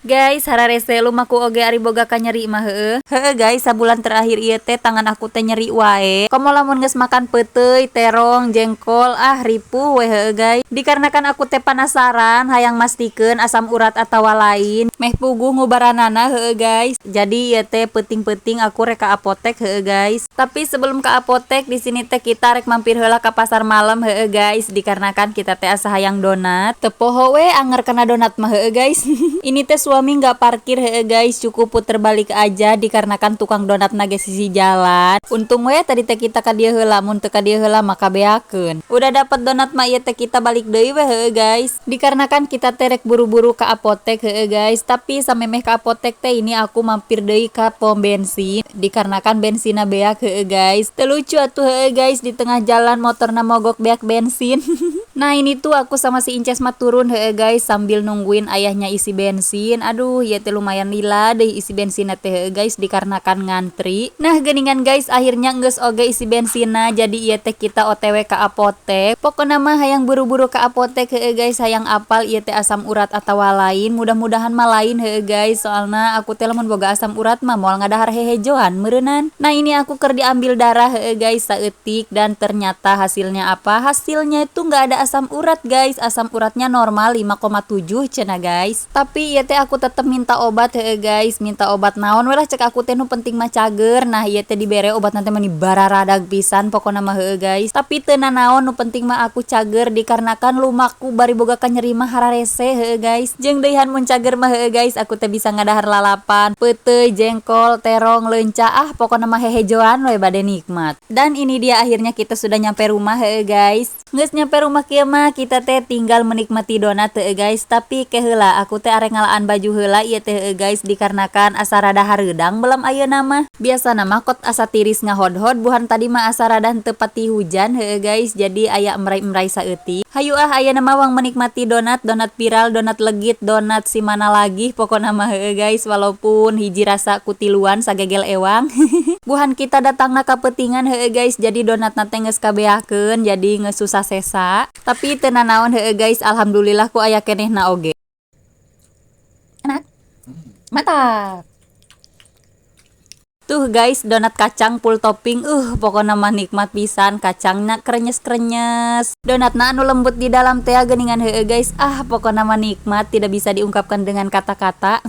Guys, hararese lumaku oge ari boga kanyeri mah heueuh. Heueuh guys, sabulan terakhir ieu teh tangan aku teh nyeri wae. Komo lamun geus makan peuteuy, terong, jengkol, ah ripuh we heueuh guys. Dikarenakan aku teh penasaran hayang mastikeun asam urat atawa lain, meh puguh ngubaranana heueuh guys. Jadi ieu teh peuting-peuting aku rek ka apotek heueuh guys. Tapi sebelum ke apotek, di sini teh kita rek mampir heula ka pasar malam heueuh guys, dikarenakan kita teh asa hayang donat. Teu poho we anger kana donat mah heueuh guys. Ini teh suami nggak parkir heueuh guys, cukup puter balik aja dikarenakan tukang donat na ge sisi jalan. Untung we tadi teh kita ka dieu heula, mun teu ka dieu heula maka beakeun. Udah dapet donat mah ieu teh kita balik deui we heueuh guys. Dikarenakan kita teh rek buru-buru ke apotek heueuh guys, tapi samemeh ke apotek teh ini aku mampir deui ka pom bensin dikarenakan bensinna beak heueuh guys. Teu lucu atuh heueuh guys, di tengah jalan motorna mogok beak bensin. Nah, ini tuh aku sama si Inces mah turun heueuh guys, sambil nungguin ayahnya isi bensin. Aduh, ya teh lumayan lila deh isi bensinna teh heueuh guys, dikarenakan ngantri. Nah, geningan guys, akhirnya geus oge isi bensinna, jadi ieu teh kita OTW ke apotek. Pokona mah hayang buru-buru ke apotek heueuh guys, hayang apal ieu teh asam urat atawa lain. Mudah-mudahan mah lain heueuh guys, soalna aku teh lamun boga asam urat mah moal ngadahar hehejoan meureunnan. Nah, ini aku keur diambil darah heueuh guys saeutik, dan ternyata hasilnya apa? Hasilnya itu nggak ada asam urat guys. Asam uratnya normal 5,7 cenah guys. Tapi ieu teh aku tetep minta obat heueuh guys, minta obat naon we lah, cek aku teh nu penting mah cager. Nah, ieu teh dibere obat nanti mah bararadag pisan pokona mah heueuh guys. Tapi teu nanaon, nu penting mah aku cager, dikarenakan lumaku bari boga kanyeri mah hararese heueuh guys. Jeung deuihan mun cager mah heueuh guys, aku teh bisa ngadahar lalapan, peuteuy, jengkol, terong, leunca, ah pokona mah hehejoan we bade nikmat. Dan ini dia, akhirnya kita sudah nyampe rumah heueuh guys. Geus nyampe rumah kieu mah kita teh tinggal menikmati donat heueuh guys. Tapi ke heula aku teh arek ngalaan baju heula ieu teh heueuh guys, dikarenakan asa rada hareudang belum ayeuna mah. Biasana mah kot asa tiris ngahodhod, buhan tadi mah asa rada henteu pati hujan heueuh guys, jadi aya emrai-emrai saeutik. Hayu ah, ayeuna mah wang menikmati donat, donat viral, donat legit, donat si mana lagi pokona mah heueuh guys, walaupun hiji rasa kutiluan sagegel ewang. Buhan kita datangna ka peutingan heueuh guys, jadi donatna teh geus kabeakeun, jadi geus susah sesa. Tapi teu nanaon heueuh guys, alhamdulillah ku aya kenehna oge. Enak. Mantap. Tuh guys, donat kacang full topping, pokoknya mah nikmat pisan, kacangnya krenyes-krenyes. Donatna anu lembut di dalam teh geningan heueuh guys. Ah, pokoknya mah nikmat, tidak bisa diungkapkan dengan kata-kata.